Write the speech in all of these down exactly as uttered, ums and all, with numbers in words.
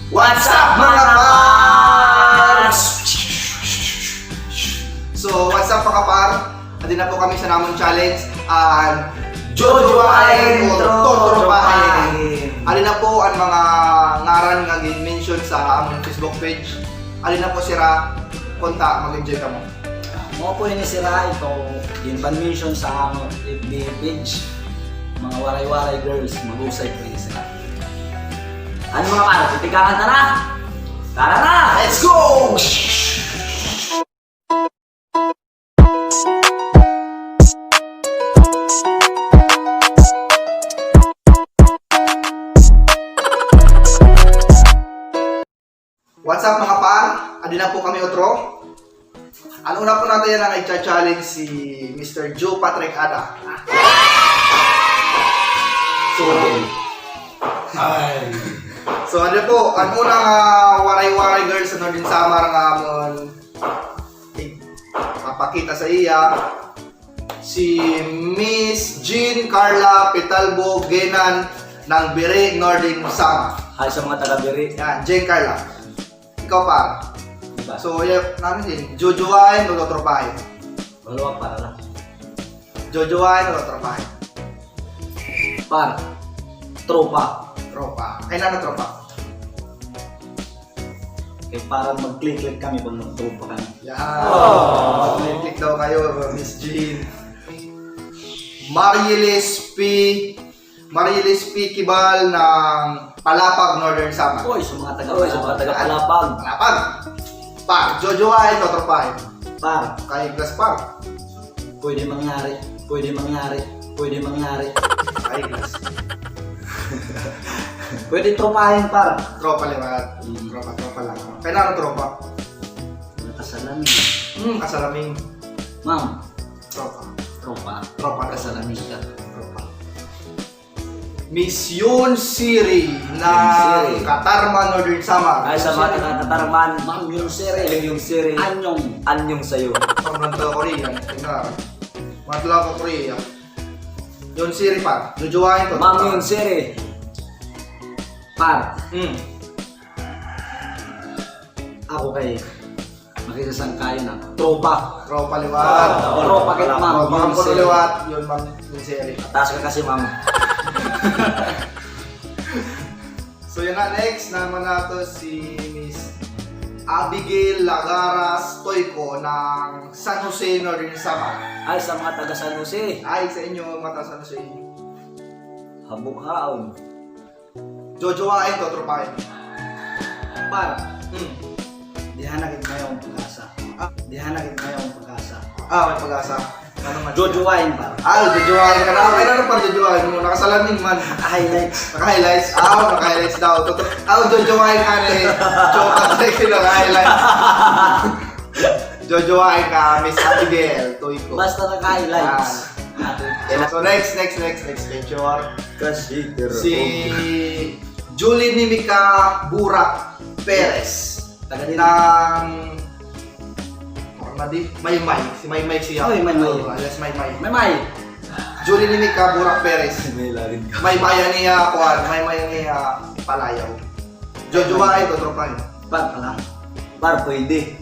What's up, mga par? So, what's up, mga par? Adi na po kami sa amon challenge, an jojowain o totropahin. Adi na po an mga ngaran nga gin-mention sa amon Facebook page. Adi na po sira, kunta mag-enjoy kamo. Mao po ini sira, ito, ginpan-mention sa amon F B page. Mga Waray-Waray girls, mahusay po ini sira. Ano, mga par, titikangan ta na? Tara na! Let's go! What's up, mga par? Adi na po kami utro. An una po naton yana nga igcha-challenge si Mister Joe Patrick Ada. So, ay. So, adi po, an una nga Waray-Waray girl sa Northern Samar nga amon ipapakita sa iya. Si Miss Jean Carla Pitalbo Genan ng Biri, Northern Samar. Hi sa mga taga Biri. Yan, Jean Carla. Ikaw, par. Diba? So, yan, namin din. Jojowain o totropahin? Wala, para lang. Jojowain o totropahin? Par. Tropa. Tropa. Ay, nano tropa? Kay para mag-click-click kami pag magtropa kami. Yan. Oh. Mag-click-click daw kayo, Miss Jean. Marilis P. Marilis P. Kibal ng Palapag, Northern Samar. Oy, sa mga taga, oy, sa mga taga Palapag. Palapag. Par, jojowain o totropahin? Par. Kay class, par. Pwede mangyari, pwede mangyari, pwede mangyari. Ay, class. Pwede tropahin, par. Tropa liwat. Mm. Tropa, tropa lang. Kay nano tropa? Kasalamin. Hmm, kasalamin. Ma'am. Tropa. Tropa. Tropa, kasalamin ka. Tropa. Miss Yun Siri ng Catarman, Northern Samar. Ay, sa mga taga Catarman. Ma'am Yun Siri. Yun Siri. Anyong. Anyong sa'yo. From North Korea. Tingnan. Mga tulaw ko Korea. Yun Siri, par. Jojowain ko. Ma'am Yun Siri. Par. Hmm. Ako kay makisasangkayan na. Tropa. Tropa liwat. Tropa kay Ma'am Yun Siri. Tropa liwat. Yun, Ma'am Yun Siri. Mataas ka kasi, ma'am. So, yun na. Next naman nato si Miss Abigail Lagaras Toyco ng San Jose, Northern Samar. Ay, sa mga taga San Jose. Ay, sa inyo, mga taga San Jose. Habukhaon. Jojowain o totropahin? Par. Hmm. Diha na gid may akon pag-asa. Ah. Diha na gid may akon pag-asa. Ah, may pag-asa. Ano man? Jojowain, par. Ah, jojowain ka na. Okay na, par, jojowain mo. Nakasalamin man. Highlights. Naka-highlights. Ah, naka-highlights daw. Totoo. Ah, jojowain ka ni. Joke, naka-highlights. Jojowain ka, Miss Abigail Toyco. Basta naka-highlights. Ah. So, next, next, next, next picture. Kasi, pero si Julie Nimica Burak Perez. Taga dito. Ng, ano na di? Maymay. Si Maymay siya. Oy, Maymay. Oh, alias Maymay. Maymay. Julie Nimica Burak Perez. May lagid ka. Maymay niya, kuwan. Maymay niya, Palayaw. Jojowain o totropahin? Par, pala. Par, pwede.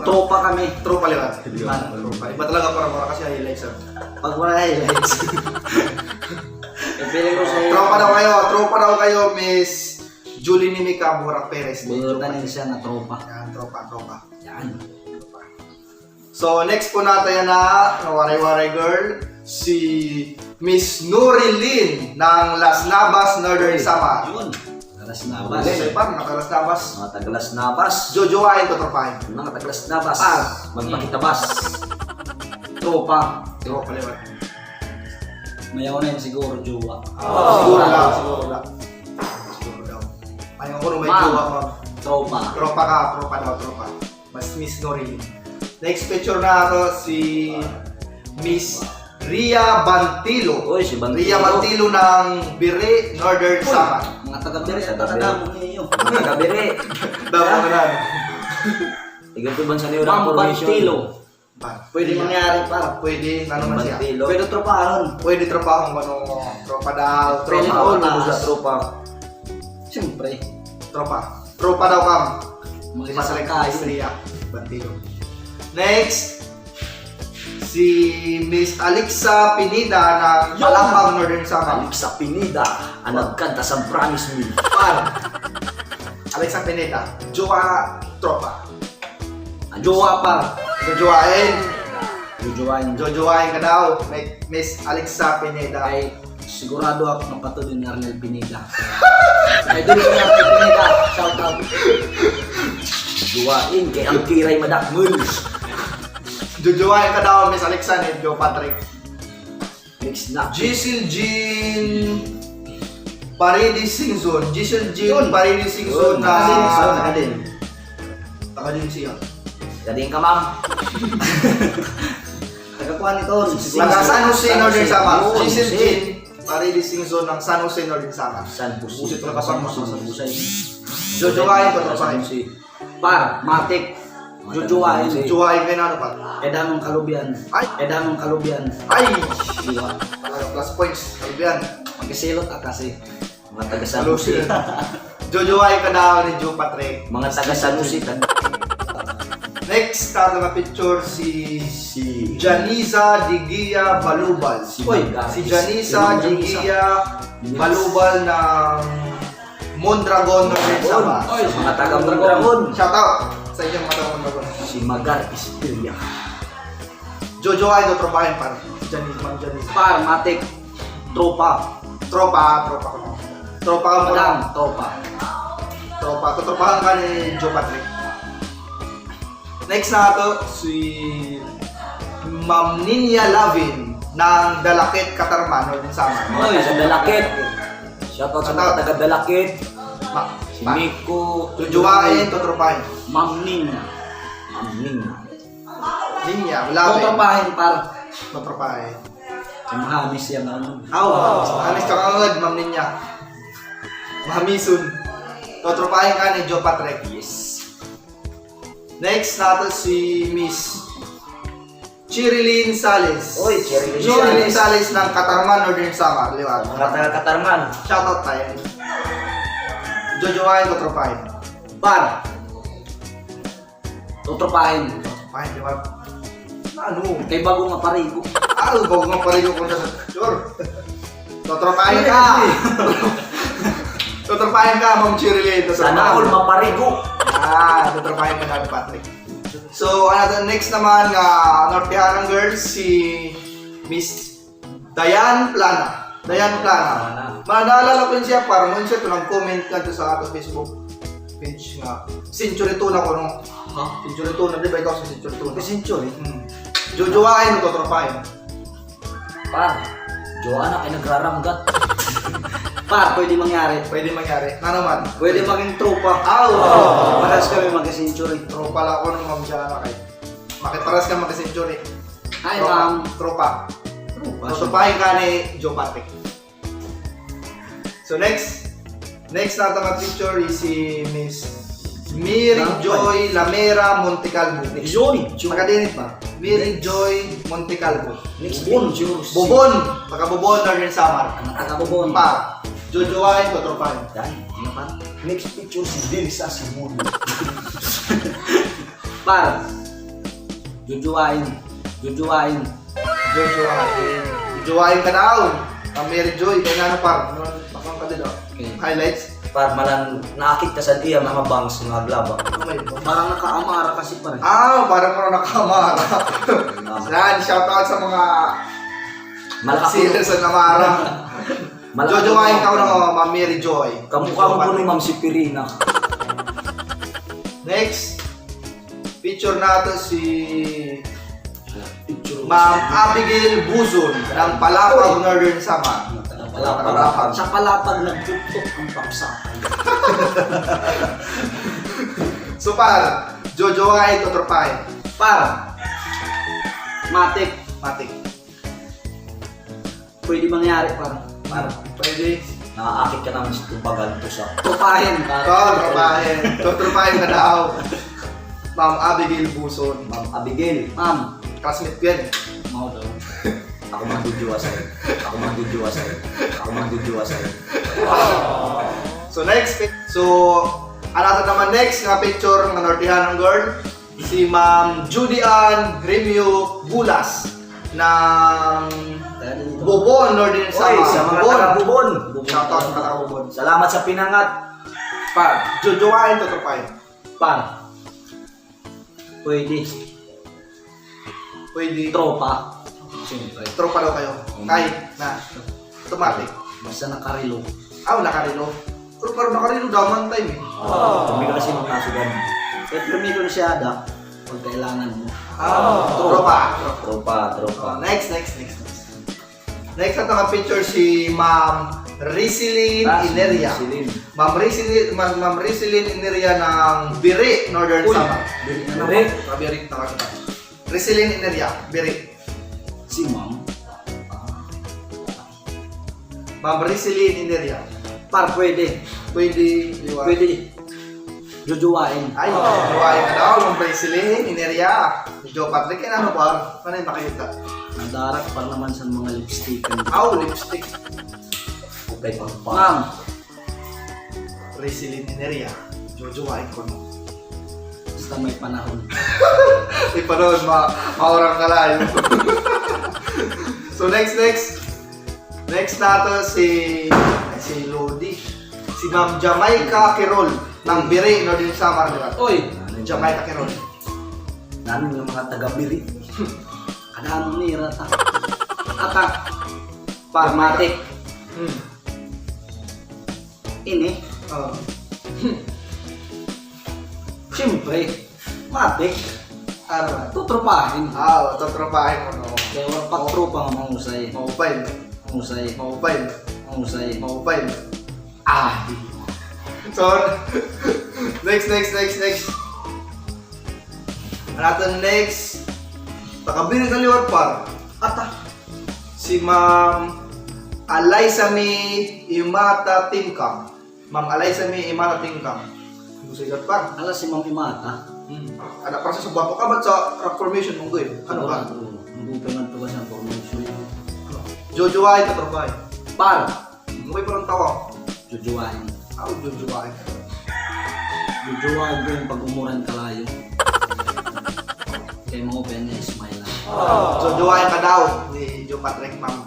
Tropa kami. Tropa liwat. Tropa. Iba talaga para mura kasi highlights, ah. Pag mura highlights. Tropa daw kayo, tropa daw kayo, Miss Julie Nimica Burak Perez. Bunutan niya siya na tropa. Yan, tropa, tropa. Yan. So, next po nato yana, nga Waray-Waray girl, si Miss Norilyn ng Las Navas, Northern Samar. Yun. Taga Las Navas. Ulit, ay, parang naka Las Navas. Mga taga Las Navas. Jojowain o totropahin? Mga taga Las Navas. Ah. Magpakitabas. Tropa. Tropa liwat. Mayaw na yun siguro, jowa. Oh. Siguro daw, siguro daw. Siguro daw. Ayaw ko nung may jowa, ma'am. Tropa. Tropa ka, tropa daw, tropa. Mas Miss Norin. Next picture nato si Miss Ria Bantilo. Uy, si Bantilo. Ria Bantilo ng Biri, Northern Samar. Mga taga Biri, ang taga damo ninyo. Mga taga Biri. Damo na. Tiga ito ba sa niyo Ma'am Bantilo. Pwede mangyari, par. Pwede, ano man siya. Bantilo. Pwede tropahon. Pwede tropahon, ano, tropa daw, tropa. Pwede sa tropa. Siyempre. Tropa. Tropa daw kam. Mga Mas kasangkayan. Estrella. Bandido. Next, si Miss Alexa Pineda ng Yun! Palapag, Northern Samar. Alexa Pineda, ang nagkanta sa Promise Me. Par. Alexa Pineda. Jowa, tropa. Jowa, par. Jojowain. Jojowain. Jojowain ka daw. May Miss Alexa Pineda. Ay, sigurado ako mapatod ni Arnel Pineda. Idol ko ni Arnel Pineda. Shout out. Jowain, kay ang kiray madakmul. Jojowain ka daw, Miss Alexa, ni Joe Patrick. Next na. Giselle Jean Paredes Singzon. Giselle Jean Yun. Paredes Singzon Yun. na Taga din, taga din. Taga din siya. Taga din ka, ma'am. Taga kuan ito, Taga San Jose, Northern Samar. Yun, Giselle Jose. Jean Paredes Singzon ng San Jose, Northern Samar. San Jose. Busit na ka, San Jose. San Jose. Jojowain ko, tropahin. San Jose. Par, matik. Jojowain. Jojowain kay nano, par? Kay damo nga kalubian. Ay! Kay damo nga kalubian. Ay! Diba? Talaga, plus points. Kalubian. Magkasilot ka kasi. Mga taga San Jose. Kalubian. Jojowain ka daw ni Joe Patrick. Mga taga San Jose. Next, tato nga picture si Si Janiza Digia Balubal. Si Uy, Maga. Si Janiza Si Maga. Digia Yes. Balubal ng Mondragon, Northern Samar. Oy, sa mga taga Mondragon. Shout out sa inyo, mga taga Mondragon. Si Magar Estrella. Jojowain o tropahin, par? Si Janice, Ma'am Janice. Par, matik. Tropa. Tropa, tropa ko. Tropa ka mo Madam, lang. Tropa. Tropa. Tutropahan ka ni Joe Patrick. Next nato, si Ma'am Ninya Lavin ng Dalakit, Catarman, Northern Samar. Oy, sa Dalakit. Shout out sa mga taga Dalakit. Ma-, Si pa-, Miko. Jojowain, tutropahin. Ma'am Ninya. Ma'am Ninya. Ninya, Lavin. Tutropahin, par. Tutropahin. Ay, mahamis yan, ano. Aw, mahamis ka ngangad, Ma'am Ninya. Mahamison. Tutropahin ka ni Joe Patrick. Yes. Next nato si Miss Cherilyn Sales. Oy, Cherilyn Cherilyn Sales. Sales ng Catarman, Northern Samar, liwat. Mga taga Catarman. Shoutout tayo. Jojowain, tutropahin. Par. Tutropahin. Tutropahin, liwat. Ano? Kay bago nga parigo. Ah, bago nga parigo ko na sa picture. Tutropahin ka. Tutropahin ka, Ma'am Cherilyn. Tutropahin. Sana all maparigo. Ah, tutropahin ka na, Patrick. So, ano to, next naman nga Nortehanang girls, si Miss Diane Plana. Diane Plana. Plana. Naalala ko yun siya, parang yun siya, ito nag-comment nga ito sa ato Facebook page nga. Century two na ko, no? Ha? Century two na, di ba ikaw sa Century two na? Century? Hmm. Jojowain o tutropahin? Par, jowa na kay nagraramgat. Par, pwede mangyari. Pwede mangyari. Na naman. Pwede maging tropa. Aw! Parehas kami magka-century. Tropa la ako ng Ma'am Jana kay. Makiparehas ka magka-century. Hi, Ma'am. Tropa. Tropa. Tropa. Tutropahin ka ni Joe Patrick. So next, next nato nga picture is si Miss Mary Joy Lamera Montecalvo. Next. Joy. Taga dinhi ba? Mary Joy Montecalvo. Next. Bubon. Bubon. Taga Bubon, Northern Samar. Ang taga Bubon. Pa. Jojowain, tutropahin. Yan. Ano pa? Next picture si Delisa Simuno. Par. Jojowain. Jojowain. Jojowain. Jojowain ka daw. Ang Mary Joy, kaya nga, ano, par? Ano, bakang ka din, oh. Okay. Highlights? Par, malan, naakit ka sa iya, mga bangs, mga glaba. Oh my God. Parang nakaamara kasi, par. Ah, parang, parang nakaamara. Ah. Yan, shout out sa mga Malaki. Sila sa namara. Malaki. Jojowain ka na, Ma'am Mary Joy. Kamukha mo kuno, Ma'am, si Pirina. Next. Picture nato si Ma'am Abigail Buzon ng Palapag, Northern Samar. Palapag. Palapag. Sa Palapag, nagtuktok ang pagsakay. So, par, jojowain o tutropahin? Par. Matik. Matik. Pwede mangyari, par. Par, pwede. Nakaakit ka naman sa tubagan ko sa Tutropahin, par. Oo, tutropahin. Tutropahin ka daw. Ma'am Abigail Buzon. Ma'am Abigail. Ma'am. Classmate ko yan. Mao daw. Ako man jojowa sa'yo. Ako man jojowa sa'yo. Ako man jojowa sa'yo. So next, pi- so, an aton naman next nga picture, mga Nortehanong girl, si Ma'am Judy Ann Remio Bulas ng Bubon, Northern Samar. Sa mga taga Bubon. Shout out sa mga taga Bubon. Salamat sa pinangat. Pa, jojowain, totropahin. Pa. Pwede. Pwede. Tropa. Siyempre. Tropa daw kayo. Mm. Kahit na. Automatic. Basta nakarelo. Ah, nakarelo. Pero, pero nakarelo, daman time eh. Kami kasi makasugan. Pero permi ko na siya, da. Pag kailangan mo. Ah, tropa. Tropa, tropa. Ah, next, next, next, next. Next naton nga picture si Ma'am Riceline Ineria. Ma'am Riceline, Ma'am, Ma'am Riceline Ineria ng Biri, Northern Samar. Biri, ano? Biri. Kabiri, tama ka. Riceline Ineria, Biri. Si Ma'am. Ma'am Riceline Ineria. Par, pwede. Pwede. Pwede. Jojowain. Ay, jojowain ka daw, Ma'am Riceline Ineria. Joe Patrick, ano ba? Ano yung makikita? Nadarak pa naman sa mga lipstick. Aw, lipstick. Okay, pang Ma'am. Riceline Ineria. Jojowain ko, no? Basta may panahon. May panahon, ma maurang ka layo. So, next, next. Next nato si, ay, si Lodi. Si Ma'am Jamaica Quirol ng Biri, Northern Samar, di ba? Oy! Jamaica Quirol. Namin nga mga taga Biri. Kadamo ni rata. Ata. Parmatic. Hmm. Ini. Oh. Siyempre. Matik. Ano? Tutropahin. Ah, tutropahin mo, no? Kaya wala pagtropa nga mahusay. Maupay. Mahusay. Maupay. Mahusay. Maupay. Ah. So, next, next, next, next. An aton next. Taga Biri na liwat, par. Ata. Si Ma'am Alaisa May Imata Tingkang. Ma'am Alaisa May Imata Tingkang. Gusto ikat pa. Ala si Ma'am Imata. Hmm. Ada para sa subapo ka, ba't sa rock formation mo, Goy? Ano ba? Sigurado. Mabuto na ito ba sa formation? Ano? Jojowain, katropahin. Par. Mukay parang tawa. Jojowain. Ah, jojowain. Jojowain ko yung pag-umuran kalayo. Kay mo, Ben, smile lang. Jojowain ka daw ni Joe Patrick, Ma'am.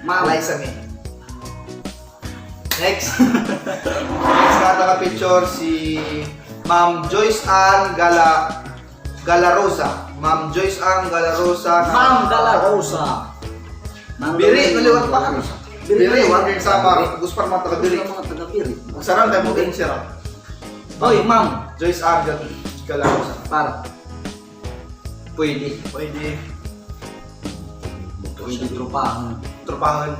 Ma'am. Alaisa May. Next. Next na naka-picture si Ma'am Joyce Ann Gala, Galarosa. Ma'am Joyce Ann Galarosa. Ma'am Galarosa. Ma'am Biri, Galarosa. Naliwat pa. Biri, Biri, naliwat. Biri, sa mga gusto pa mga taga Biri. Gusto pa mga taga Biri. Magsarang tayo mo din, sir. Oy, Ma'am. Joyce Ann Gal-, Galarosa. Par. Pwede. Pwede. Pwede tropahan. Tropahan.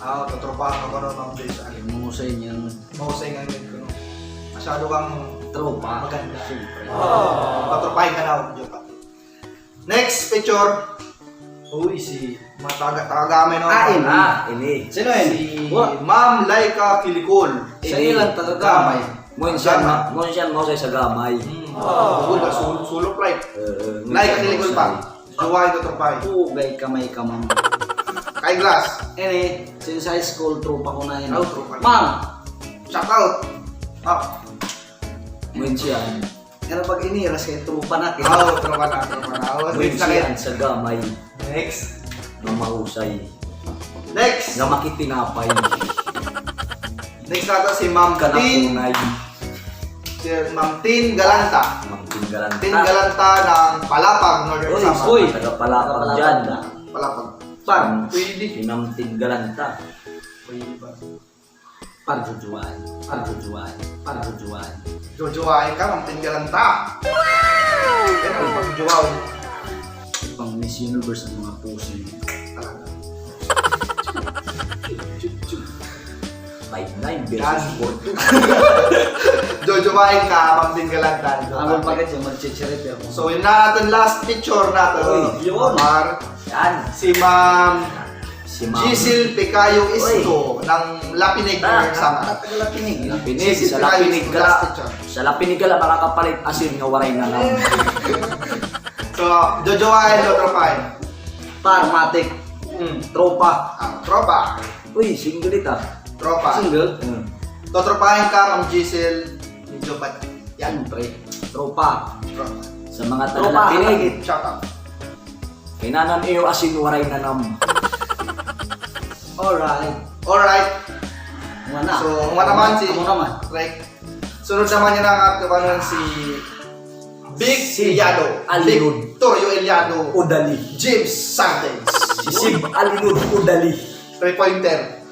Ah, tatropahan ka pa ron, Ma'am Joyce Ann. Ay, mahusay niyan. Mahusay nga yun, no? Masyado kang tropa. Maganda. Siyempre. Patropahin ka daw, joke. Next picture. Uy, si mga taga, taga-Gamay na. Ah, ini. Ah, ini. Sino yun? Si Ma'am Laika Kilikol. Sa ilang taga-Gamay. Mo siya, mo siya, mo sa Gamay. Hmm. Bukod na sul-, sulok, like. Eh, eh, Laika Kilikol pa. Jowa ito, tropa. Ugay kamay ka, ma'am. Kay Glass. Ini, since high school, tropa ko na yun. Oh, tropa. Ma'am! Shout out! Ah. Mention. Pero pag iniras kay tropa na, kay Oo, tropa na, tropa na. Oo, next na kayo. Mention sa Gamay. Next. Nga mahusay. Next. Nga makitinapay. Next nato si Ma'am Tin. Kanapunay. Si Ma'am Tin Galanta. Ma'am Tin Galanta. Tin Galanta ng Palapag, Northern Samar. Uy, uy. Taga Palapag dyan. Palapag. Par, pwede. Si Ma'am Tin Galanta. Pwede pa. Par, jojowain. Par, jojowain. Par, jojowain. Jojowain ka, Ma'am Tin Galanta. Pero pag jowa, pang Miss Universe ang mga puso niyo. Talaga. Five nine versus four two. Jojowain ka, Ma'am Tin Galanta. Ako pa kasi, magchichirete ako. So, yun na aton last picture nato. Uy, yun. Mar. Yan. Si Ma'am, si Ma'am Giselle Picayo Isto ng Lapinig, Northern Samar. Lapinig. Lapinig, sa Lapinig ka la, sa Lapinig ka la makakapalit asin nga waray nanam. So, jojowain o tropahin? Par, matik. Mm. Tropa. Ah, tropa. Uy, single ita. Tropa. Single? Mm. Totropahin ka, Ma'am Giselle, medyo pa. Yan. Siyempre, tropa. Tropa. Sa mga taga-Natineg. Shout out. Kay nanan iyo asin waray nanam. Alright. Alright. Human na. So, human naman si Rick. Sunod naman niya na nga, kabanan si Vic Iliado. Victorio Iliado. Udali. James Santes. Si Sib Alinud Udali. Three-pointer.